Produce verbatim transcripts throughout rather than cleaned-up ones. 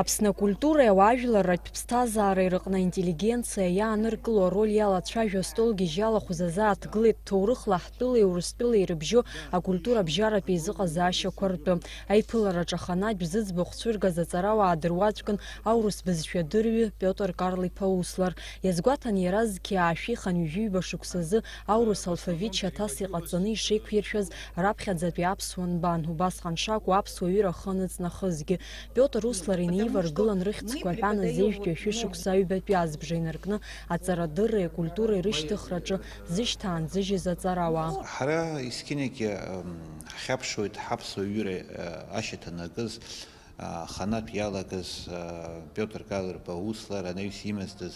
Аԥсны акультуреи ауаажәларратә ԥсҭазаареи рыҟны аинтеллигенциа иааныркыло ароль иалацәажәо астол гьежьы иалахәыз азааҭгылеит ҭоурыхла ҳтәылеи Урыстәылеи ирыбжьоу акультура абжьаратә еизыҟазаашьақәа ртәы. Аиԥылараҿы аханатә зыӡбахә цәыргаз аҵарауаа дыруаӡәкын аурыс бызшәадырҩы Пиотр Карл-иԥа Услар. Иазгәаҭан иара зқьи аашәи хынҩажәи ҩба шықәсазы аурыс алфавит шьаҭас иҟаҵаны ишеиқәиршәаз раԥхьаӡатәи аԥсуа нбан, убасҟан шакәу аԥсуа ҩыра ахы аныҵнахызгьы. Пиотр Услар инаиваргылан рыхьӡқәа аҳәан азежәтәи ашәышықәса аҩбатәи азбжа инаркны аҵарадырреи акультуреи рышьҭыхраҿы зышьҭаанӡыжьыз аҵарауаа. Ҳара есқьынагьы, м, ҳхьаԥшуеит ҳаԥсуа ҩыра, э, ашьаҭанакыз, а, аханатә иалагаз, а, Пиотр Карл-иԥа Услар, анаҩс имаздаз,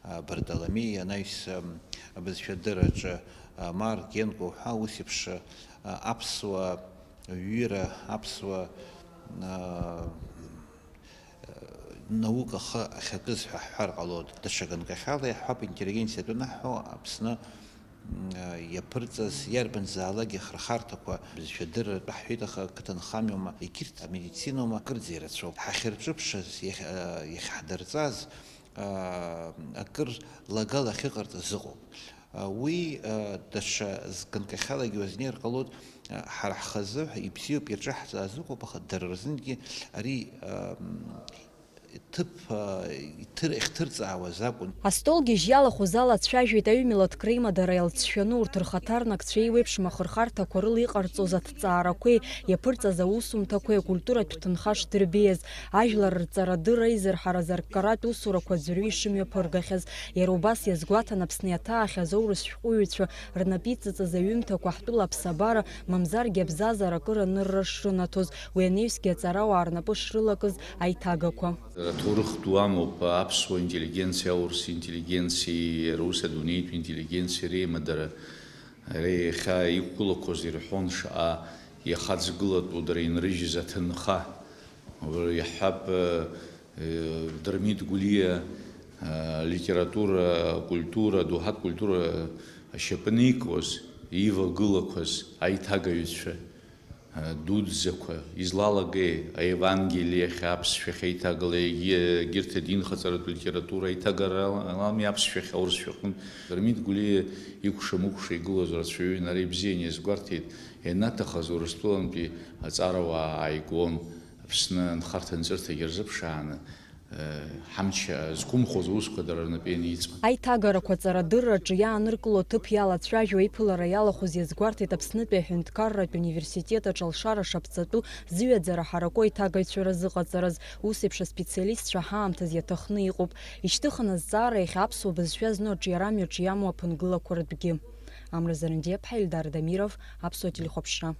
а, Бардоломеи, анаҩс, ам, абызшәадырраҿы, а, Марк Генко уҳәа ус еиԥш, а, аԥсуа ҩыра, аԥсуа, а, наука ахы ахьакыз ҳәа ҳҳәар ҟалоит. Даҽа ганкахьала иаҳҳәап, интеллигенциа атәы анаҳҳәо, Аԥсны, м, иаԥырҵаз иарбанзаалак ихырхарҭақәа, бызшәадырратә ҳҳәеит, аха ақыҭанхамҩоума, егьырҭ амедицинаума, акырӡа ирацәоуп. Ҳахьырҿыԥшыз, иахь-, а, иахьҳдырҵаз, а, акыр лагала ахьыҟарҵаз ыҟоуп. А, уи, а, даҽа ганкахьалагьы уазнеир ҟалоит, а, ҳара ҳхазы ибзиоуп, ирҿаҳҵааз ыҟоуп, аха дара рзынгьы ари, а, м, ҭыԥ, а, иҭыр-, иахьҭырҵаауаз акәын. Астол гьежь иалахәыз ала ацәажәеит аҩ-милаҭк реимадара иалҵшәаны урҭ рхаҭарнакцәа еиуеиԥшым ахырхарҭақәа рыла иҟарҵоз аҭҵаарақәеи иаԥырҵаз аусумҭақәеи акультуратә ҭынха шдырбеиаз, ажәлар рҵарадырра, изырҳараз арккаратә усурақәа аӡәырҩы ишымҩаԥыргахьаз. Иара убас иазгәаҭан Аԥсны иаҭаахьаз аурыс шәҟәыҩҩцәа рнапы иҵыҵыз аҩымҭақәа ҳтәыла аԥсабара, мамзаргьы абзазара акыр анырра шрынаҭоз, уи анаҩсгьы аҵарауаа рнапы шрылакыз аиҭагақәа. Аҭоурых ду амоуп аԥсуа интеллигенциа, аурыс интеллигенциеи, иара ус адунеитә интеллигенциеи реимадара. Ари иахьа иқәгылақәоз ирҳәон шаҟа иахаҵгылатәу дара инрыжьыз аҭынха. Уи иаҳҳәап, э, Дырмит Гәлиа, э, литература, акультура, адоуҳатә культура ашьапы аникуаз, ивагылақәаз аиҭагаҩцәа, э, дуӡӡақәа, излалагеи аевангелие ахь аԥсшәа ахьеиҭагала, егьи-, егьырҭ адинхаҵаратә литература аиҭагара ала-, алами аԥсшәахь аурысшәа аҟынтә. Дырмит Гәлиа икәша-мыкәша игылаз рацәаҩын, ара ибзианы иазгәарҭеит, ианаҭахыз Урыстәылантәи аҵарауаа ааигон, Аԥсны анхарҭа-анҵырҭагьы рзыԥшааны, э, ҳамч зқәымхоз аусқәа дара рнапы ианиҵон. Аиҭагарақәа аҵарадырраҿы иааныркыло аҭыԥ иалацәажәо аиԥылара иалахәыз иазгәарҭеит Аԥснытәи аҳәынҭқарратә университет аҿы алшара шаԥҵатәу зыҩаӡара ҳараку аиҭагаҩцәа рзыҟаҵараз, ус еиԥш аспециалистцәа ҳаамҭаз иаҭахны иҟоуп. Ишьҭыхын азҵаара иахьа аԥсуа бызшәа зну аҿиарамҩаҿ иамоу аԥынгылақәа ртәгьы. Амра Зарандиаԥҳа, Ельдар Дамиров, Аԥсуа телехәаԥшра.